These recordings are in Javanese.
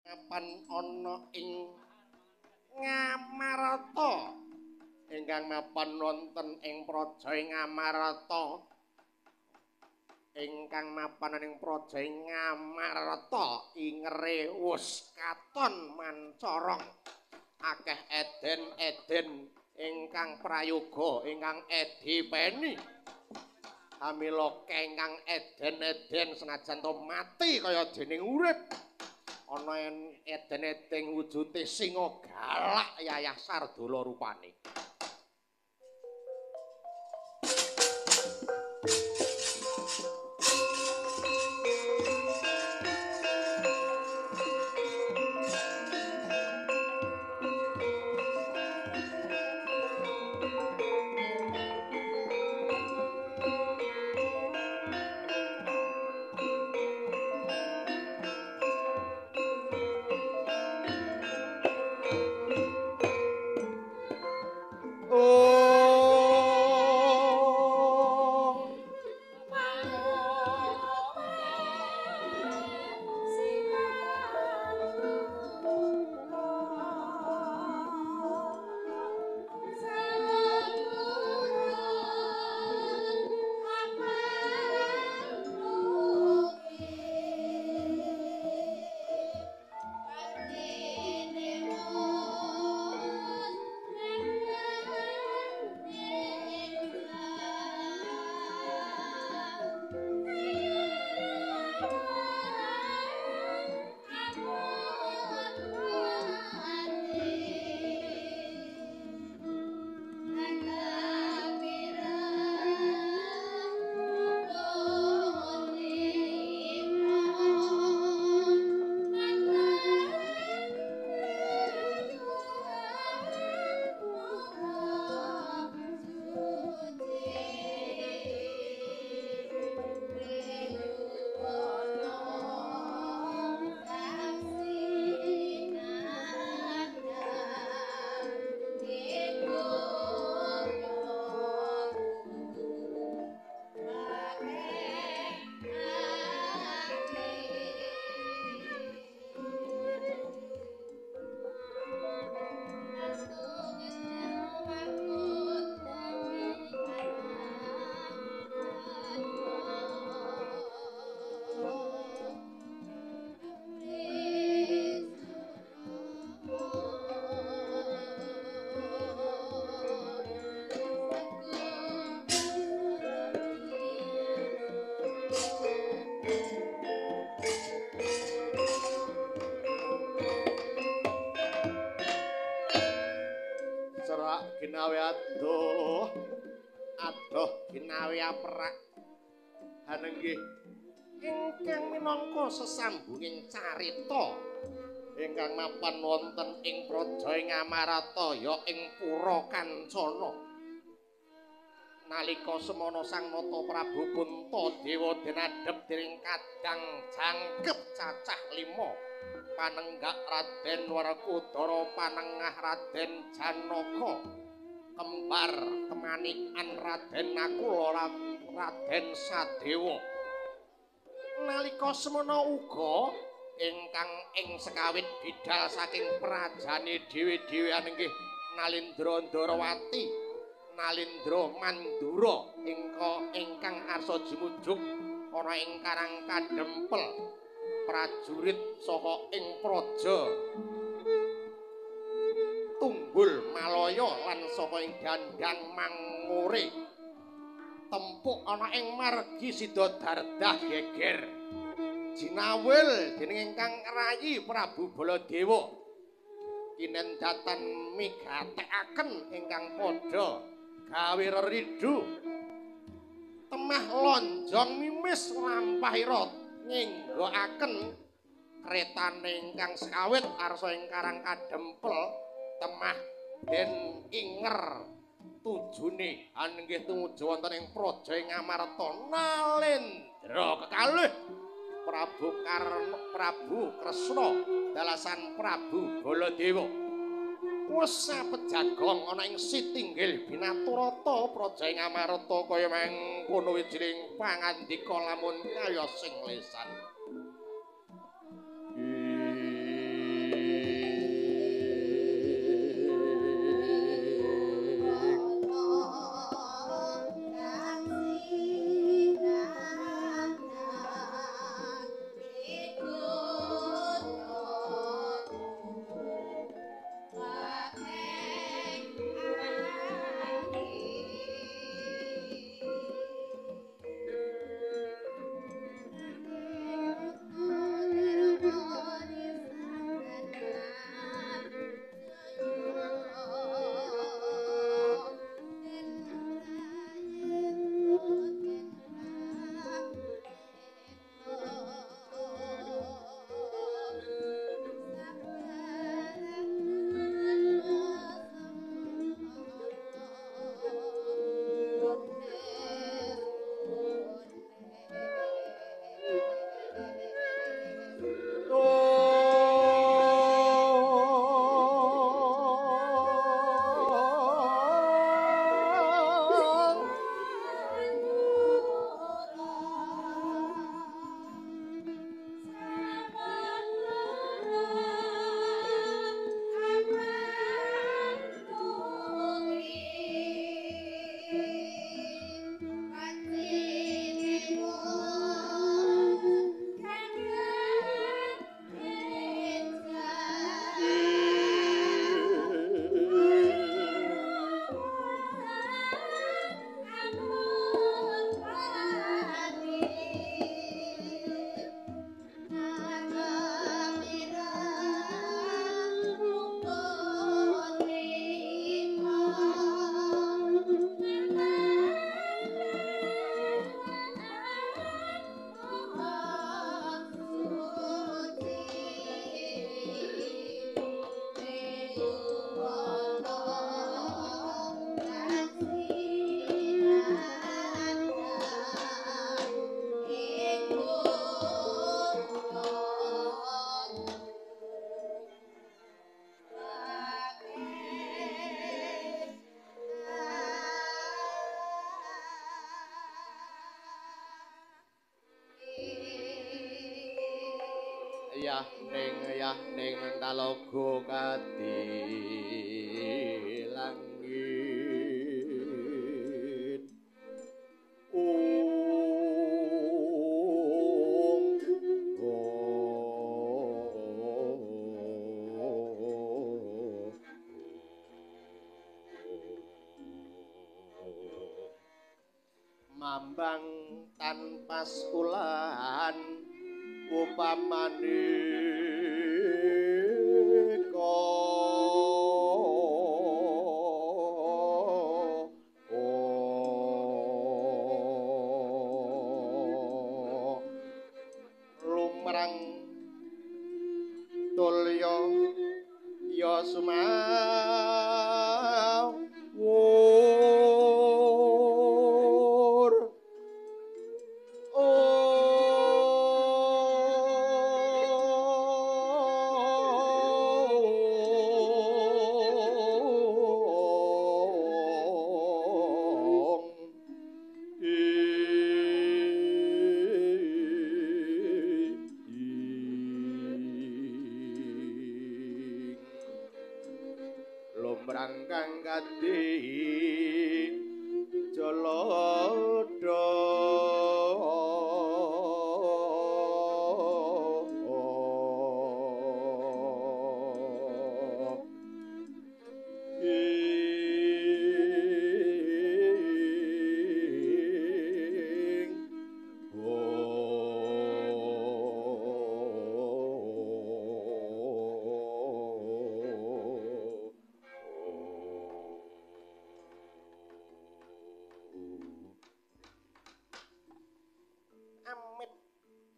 Mapan ana ing Ngamarta, ingkang mapan wonten ing praja Ngamarta, ingkang mapan ing praja Ngamarta ingere wus katon mancorong, akeh eden-eden ingkang prayoga ingkang edipeni. Amila ingkang eden-eden senajan to mati kaya dening urip, ana eden-eden wujude singa galak yayah sardala rupane. Ginawe adoh, adoh ginawe aperak. Hanenggih ingkang minangka sesambunging carita ingkang mapan wonten ing praja Ngamarta ya ing Pura Kancana. Nalika semana Sang Nata Prabu Puntadewa denadhep dening kadang jangkep cacah 5 panenggak Raden Werkudara, panengah Raden Janaka, kembar kemanikan Raden Nakula, Raden Sadewa. Nalika semana uga ingkang ing sekawit bidal saking prajane dhewe-dhewean inggih Nalindra Ndarawati, Nalindra Mandura ingkang arsa jumujuk ana ing Karang Kadempel, prajurit saha ing praja Tunggul Malaya lan saka ing Dandang Mangure, tempuk ana ing margi Sidadardah geger jinawil dening ingkang rayi Prabu Baladewa kinendatan migatekaken ingkang padha gawe reridu temah lonjong mimis lampahira nyenggokaken kretane ingkang sekawit arsa ing Karang Kadempel temah den inger tujune anggih tumuju wonten ing praja Ngamarta. Nalendra kekalih Prabu Karna, Prabu Kresna dalasan Prabu Baladewa wis pejagong ana ing sitinggil binaturata praja Ngamarta kaya mangkono wijining pangandika lamun kaya sing lesan. Ning yah ning talaga kadi langit. Mambang tanpa sekulan upamane lumrang tulya ya sumawur. Lumrang kang kadi jalada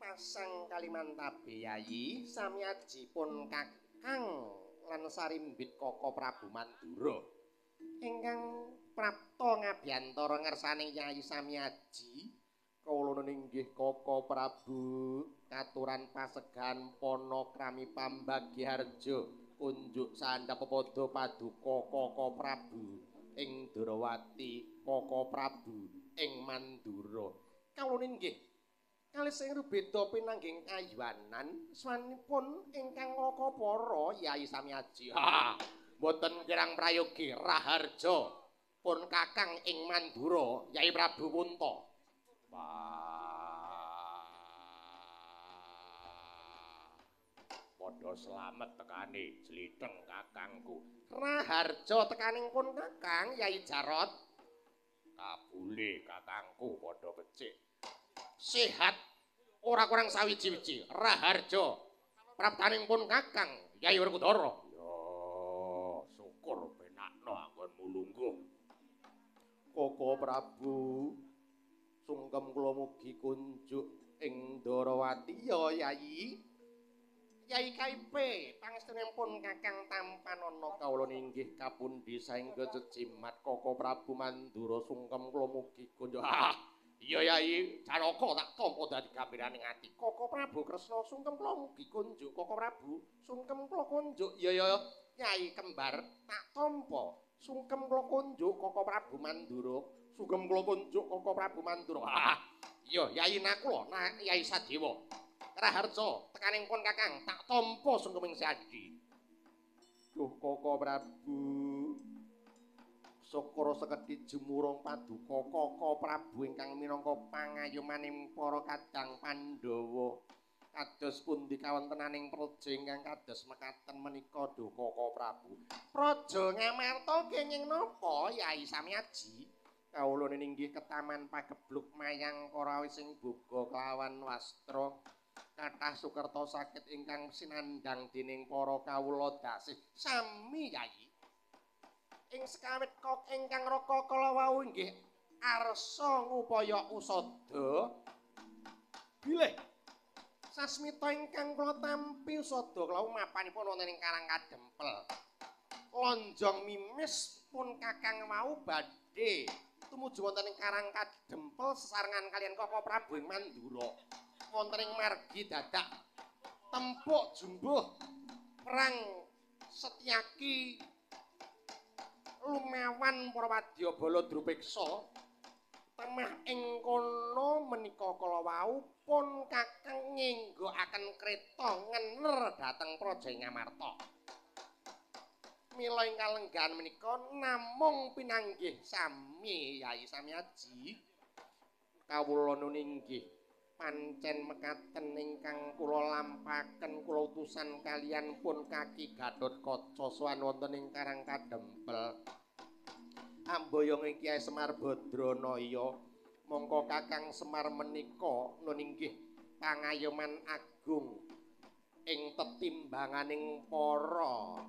pasang Kalimantabe Yayi samyajipun Kakang lan sarimbit Kaka Prabu Mandura ingkang prapta ngabiyantara ngersaning Yayi Samyaji. Kawula inggih Kaka Prabu katuran pasegan Panakrami Pambagiharja kunjuk sandhap pepada paduka Kaka Prabu ing Darawati Kaka Prabu ing Mandura. Kawula inggih kalih sing rubeda pinanggih kayuwanan swanipun ingkang raka para Yayi Samyaji. Ha, mboten kirang prayogi raharja pun Kakang ing Mandura Yayi Prabu Punta. Padha slamet tekane jlitheng kakangku. Raharja tekaning pun Kakang Yayi Jarot. Kabule kakangku padha becik. Sehat ora kurang sawiji-wiji. Raharja praptaning pun Kakang Yayi Werkudara. Ya syukur benakno anggonmu lungguh. Kaka Prabu sungkem kula mugi kunjuk ing Darawati ya Yayi. Yayi KIP pangestunipun Kakang tampanana kawula inggih kapundi saengga jejimat Kaka Prabu Mandura sungkem kula mugi kunjuk. Iya Yayi Janaka tak tampa dadi gambiraning ati. Kaka Prabu Kresna sungkem kula mugi kunjuk. Kaka Prabu sungkem kula kunjuk. Iya ya Yayi kembar tak tampa sungkem kula kunjuk. Kaka Prabu Mandura sungkem kula kunjuk. Kaka Prabu Mandura. Iya Yayi Nakula Yayi Sadewa Raharja tekaning pun Kakang tak tampa sungkeming sadi. Duh Kaka Prabu syukur sekedhi jumurung paduka Kaka Prabu ingkang minangka pangayomaning para kadang Pandhawa. Kados pundi kawontenaning praja ingkang kados mekaten menika duh Kaka Prabu. Praja Ngamarta kenging napa Yayi Samyaji? Kawula ninggih ketaman pagebluk mayang karawi sing boga kelawan wastra. Kathah sukerta sakit ingkang sinandhang dening para kawula dasih. Sami Yayi. Ing sekawit kok ingkang raka kala wau inggih arsa ngupaya usada bilih sasmita ingkang kula tampi usada kala mapanipun wonten ing Karang Kadempel. Lonjong mimis pun Kakang wau badhe tumuju wonten ing Karang Kadempel sesarengan kaliyan Kaka Prabu ing Mandura. Wonten ing margi dadak tempuk jumbuh perang Setyaki lumawan para wadyabala drupeksa Temah ing kono menika kala wau pun Kakang nyenggokaken kreta ngener dhateng Praja Ngamarta. Mila ing kalenggahan menika namung pinanggih sami Yai Samiaji. Kawula nuninggih pancen mekaten ingkang kula lampahaken kula utusan kaliyan pun Kaki Gathotkaca sowan wonten ing Karang Kadempel. Amboyonge Kyai Semar Badranaya, mongko Kakang Semar menika nuninggih pangayoman agung ing tetimbanganing para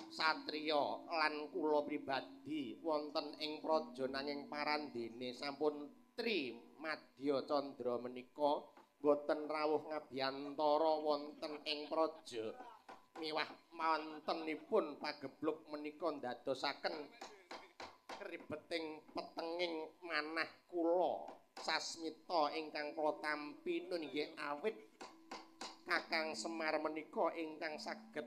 satriya lan kula pribadi wonten ing praja nanging parandene sampun tri madya candra menika boten rawuh ngabiyantara wonten ing praja miwah wontenipun pagebluk menika ndadosaken kribeting petenging manah kula sasmita ingkang kula tampi nun inggih awit Kakang Semar menika ingkang saged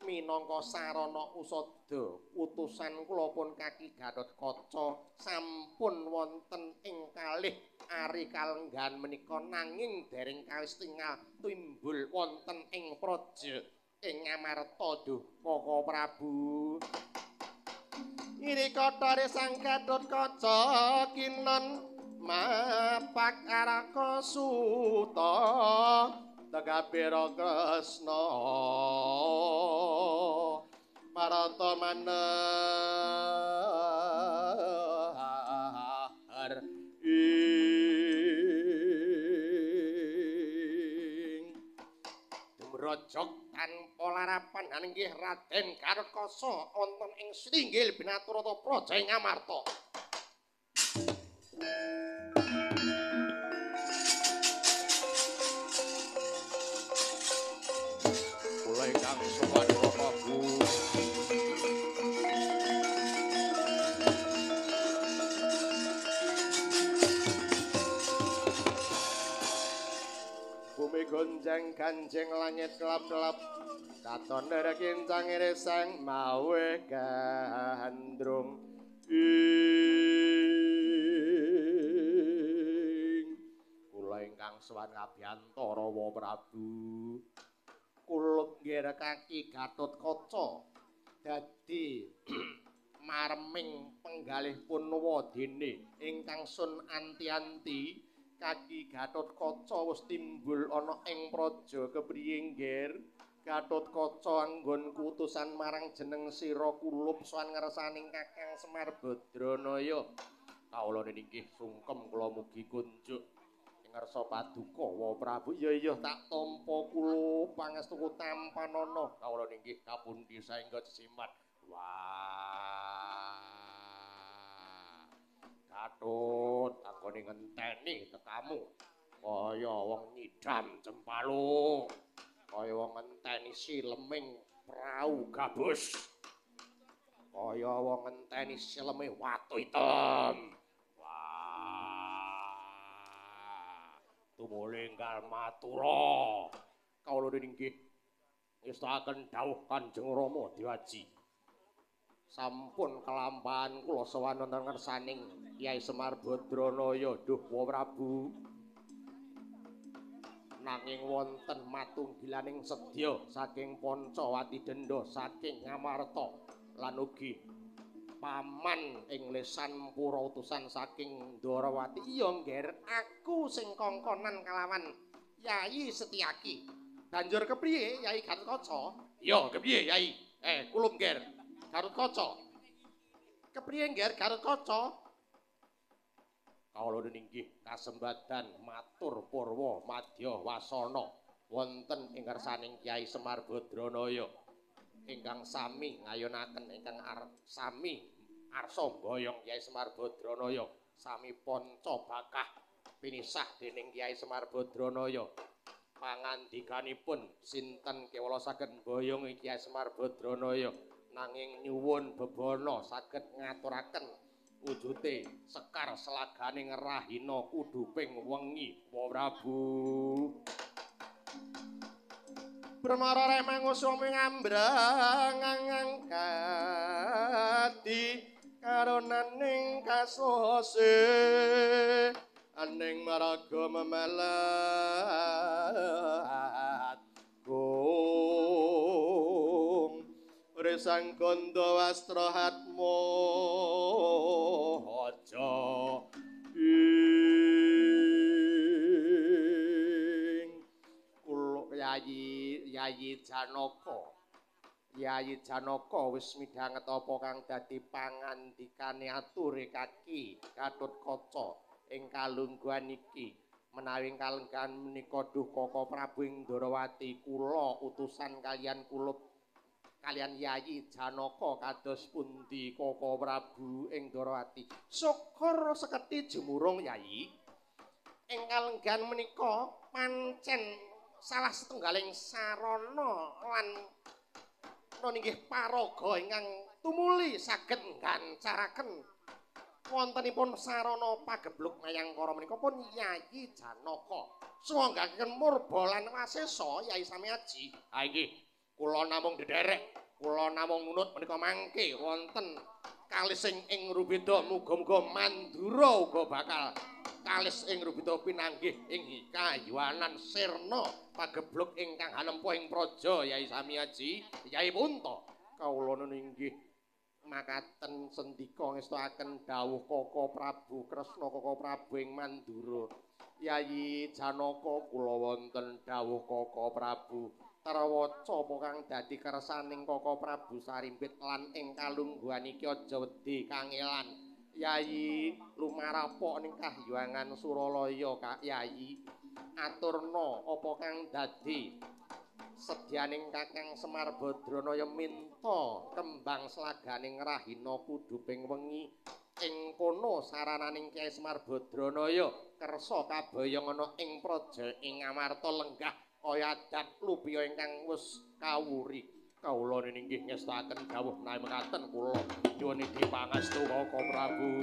minangka sarana usada utusan kula pun Kaki Gathotkaca sampun wonten ing kalih ari kalenggahan menika nanging dereng kawis tingal timbul wonten ing praja ing Ngamarta. Duh Kaka Prabu, iri kotore Sang Gathotkaca kinon mapak araka suta tegapira Kresna parata manehar ing dumrojok tanpa larapan inggih Raden Gathotkaca wonten ing Sringgil Binaturata Praja ing Ngamarta. Kula ingkang sowan Prabu. Bumi gonjang ganjeng langit kelap-kelap katon derek kincang irisang mawe gandrung ing kula ingkang sowan ngabiyantara wa Prabu. Kulup nggih Kaki Gathotkaca dadi mareming penggalih punwa dene ingkang sun anti-anti Kaki Gathotkaca wis timbul ana ing praja. Kepriye nggih Gathotkaca anggon kutusan marang jeneng sira kulup sowan ngersaning Kakang Semar Badranaya. Kawula inggih sungkem kula mugi kunjuk ing ngarsa paduka wa Prabu. Iya iya tak tampa kulup pangestuku tampanana. Kawula inggih kapundi saengga sesimat. Wah Gatot anggone ngenteni tekamu kaya wong nyidam cempaluk, kaya wong ngenteni sileming prau gabus, kaya wong ngenteni sileme watu hitam. Wah tumuli enggal matura. Kawula inggih ngestakaken dawuh Kanjeng Rama Dewaji. Sampun kelampahan kula sowan wonten ngersaning Kyai Semar Badranaya. Duh wa Prabu, nanging wonten matunggilaning sedya saking Pancawati Denda saking Ngamarta lan ugi paman ing lesan pura utusan saking Ndorowati. Iya ngger, aku sing kongkonan kalawan Yai Setyaki. Banjur kepriye Yai Gathotkaca? Iya kepriye Yai? Kulum ngger Gathotkaca. Kepriye ngger Gathotkaca? Kawula inggih kasembadan matur purwa madya wasana wonten ing ngersaning Kyai Semar Badranaya ingkang sami ngayonaken ingkang sami arsa mboyong Kyai Semar Badranaya sami panca bakah pinisah dening Kyai Semar Badranaya. Pangandikanipun sinten kewala saged mboyong Kyai Semar Badranaya nanging nyuwun bebana saged ngaturaken wujute sekar selaganing rahina kuduping wengi wa Prabu. Bremara reh mangusumi ngambrang ngangkati karonan ning kasose aning maraga memelat gung resang gondo wastra hatmo aja ing kula Yayi Janaka. Yayi Janaka wis midhanget apa kang dadi pangandikane ature kaki Gatotkaca ing kalungguhan iki. Menawi kalenggahan menika duh Kaka Prabu ing Ndorowati kula utusan kaliyan kulup kaliyan Yayi Janaka kados pundi Kaka Prabu ing Ndorowati. Syukur sekedhi jumurung Yayi. Ing kalenggahan menika pancen salah setunggaling sarana lan inggih paraga ingkang tumuli saged nggancaraken wontenipun sarana pagebluk mayangkara menika pun Yayi Janaka. Sumanggaken murba lan wasesa Yayi Samiaji. Ha inggih, kula namung dedherek, kula namung nunut menika mangke wonten kalising ing Rubeda, muga-muga Mandura uga bakal kalis ing Rubeda pinanggih ing kayuwanan sirna pagebluk ingkang hanempa ing praja Yayi Samiaji. Yayi Punta kawula inggih makaten sendika ngestoaken dawuh Kaka Prabu Kresna Kaka Prabu ing Mandura. Yayi Janaka kula wonten dawuh Kaka Prabu terwaca apa kang dadi kersaning Kaka Prabu Sarimbit lan ing kalungguhan iki aja wedi kangelan. Yayi lumarapok ning kahyangan Suralaya Kak Yayi aturna apa kang dadi sedyaning Kakang Semar Badranaya minta kembang slaganing rahina kuduping wengi ing kono sarananing Kyai Semar Badranaya kersa kabayang ana ing praja ing Amarta lenggah kaya adat lupiya ingkang wis kawuri. Kawula ninggih ngestaken dawuh menawi mekaten kula nyuwun dipangestu Kaka Prabu.